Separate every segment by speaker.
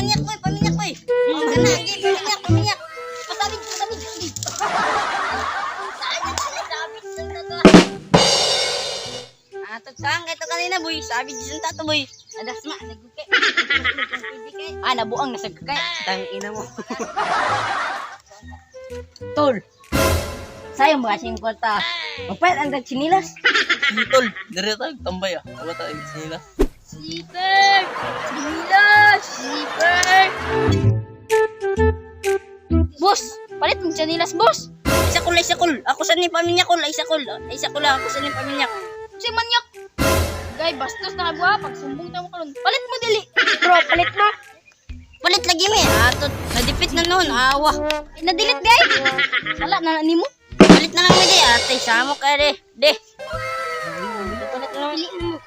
Speaker 1: Paminyak boy, paminyak boy. Kana, gi, paminyak, paminyak. Pasabit, pasabit, sige. Saan na sabit sa tato? Atot saan kato kanina boy, sabit sa tato boy. Adasma, nagugay. Ah, nabuang nasagkay.
Speaker 2: Tang ina mo.
Speaker 1: Tol. Sayang ba siyang kwarta? Magpalit ang chinilas.
Speaker 2: Sige, tol. Dire tayo tambay ah. Wala tayo sila.
Speaker 1: Sleeper! Chinilas! Sleeper!
Speaker 3: Boss, palit mo chanilas, boss.
Speaker 1: Isa kul, isa kul. Ako sa ni pamilya ko, isa kul. Isa kul ako sa ni pamilya ko.
Speaker 3: Si manyak. Gay, bastos na kabuha. Pagsumbong ta mo karon. Palit mo dili. Bro, palit mo.
Speaker 1: Palit lagi mi. Atot, nadipit na noon. Awa.
Speaker 3: Eh, na-delete, gay. Sala na nimo.
Speaker 1: Palit na lang mi di. Ate, samo ka de. De. Palit na lang.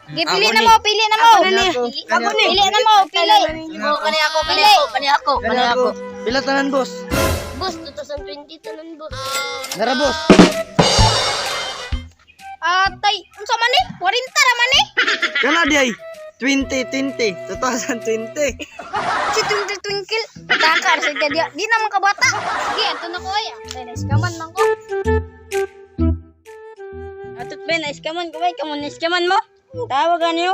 Speaker 3: Gay, pili na mo, pili na mo.
Speaker 1: Ako ni.
Speaker 3: Pili na mo, pili.
Speaker 1: Oh, kani ako, kani ako, kani ako, kani ako.
Speaker 2: Pila tanan, boss?
Speaker 1: Boss, 2020 tanan boss.
Speaker 2: Nara, boss.
Speaker 3: Atay, unsa man ni? 40 ra man ni.
Speaker 2: Kana di ay. 2020, 2020.
Speaker 3: Si Twinkle Twinkle. Pataka ra sa dia. Di naman kabata. Sige, ato na ko ay. Atay, nice kaman man ko.
Speaker 1: Atot ben, nice ka man, kumay ka mo, nice ka man mo. Tawag niyo.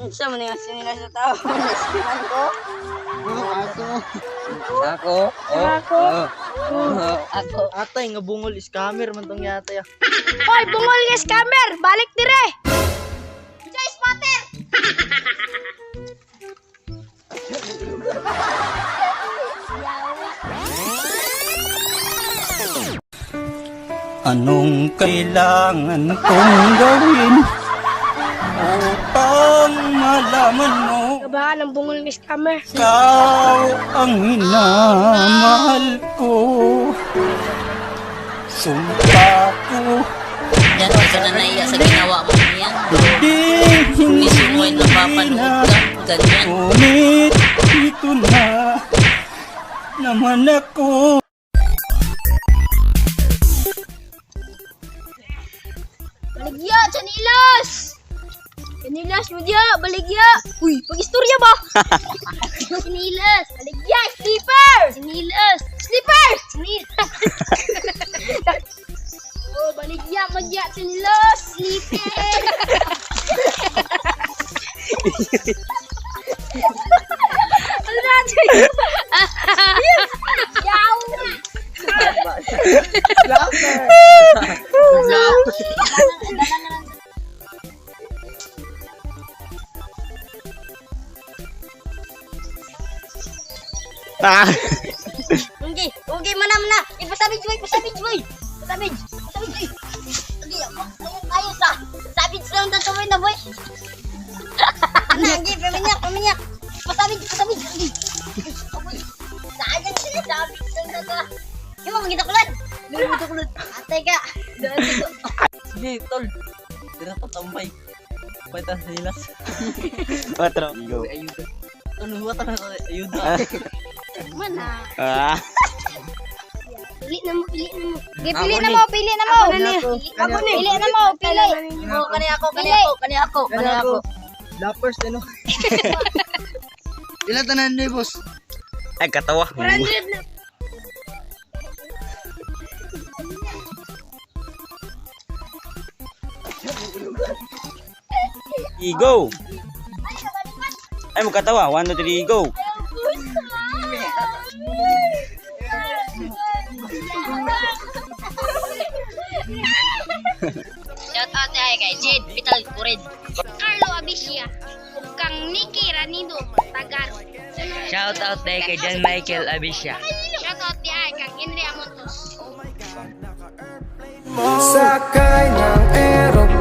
Speaker 1: Unsa man nga sinila sa tao, nice ka man ko.
Speaker 2: Ako. Ako.
Speaker 1: Ako.
Speaker 2: Atay nga bungol scammer man tong yatay ah.
Speaker 3: Hoy, bungol nga scammer, balik dire. Jai spotter.
Speaker 4: Anong kailangan kong gawin upang malaman mo
Speaker 3: Kabahan ang bungol nga scammer.
Speaker 4: ikaw ang minamahal ko? Sumpa ko,
Speaker 1: Yan, isa na naiya sa ginawa mo niya.
Speaker 4: hindi, hindi
Speaker 1: Mismo ay napapanood
Speaker 4: na.
Speaker 1: ka. Ganyan.
Speaker 4: Ngunit ito na naman ako.
Speaker 3: Baligya, chanilas! Chanilas mo diya, baligya! Uy, pag-istorya ba? Chanilas! Baligya, sleeper! Chanilas! Sleeper! Chanilas! Oh, baligya mo diya, chanilas! Sleeper! Ano natin? Yaw!
Speaker 2: Ah.
Speaker 1: Ugi, ugi, mana, mana. Ipasabid, boy, pasabid, boy. Pasabid, pasabid, boy. Ugi, ako, ayun, ayos ah. Sabid lang tatuloy na, boy. Ana, ugi, paminyak, paminyak. Pasabid, pasabid, ugi. Oh, boy. Sayang sila, sabid lang tatuloy. Yung mga gitakulan. Atay ka.
Speaker 2: Sige, tol. Dire ta tambay. Pwede sa nilas.
Speaker 4: Patro. Go.
Speaker 2: Ayuda. Tol, huwag na ayuda.
Speaker 3: Mana?
Speaker 4: Ah.
Speaker 3: Pili na mo, pili na mo. Okay, pili na mo, pili na mo.
Speaker 2: Ako ni.
Speaker 3: Pili na mo, pili.
Speaker 1: Oh, kani ako, kani ako, kani ako, kani ako.
Speaker 2: Lapers ano. Pila tanan ni boss?
Speaker 4: Ay, katawa.
Speaker 3: 400 na.
Speaker 4: Go. Ay, magkatawa. 1, 2, 3, go.
Speaker 1: Shout out ay kay Jade Vital Kurid.
Speaker 3: Carlo Abisia. Ug kang Nikki Ranido Tagaro.
Speaker 2: Shout out dai kay John Michael Abisha.
Speaker 3: Shout out di ay kang Henry Amontos.
Speaker 5: Sakay ng aeroplano.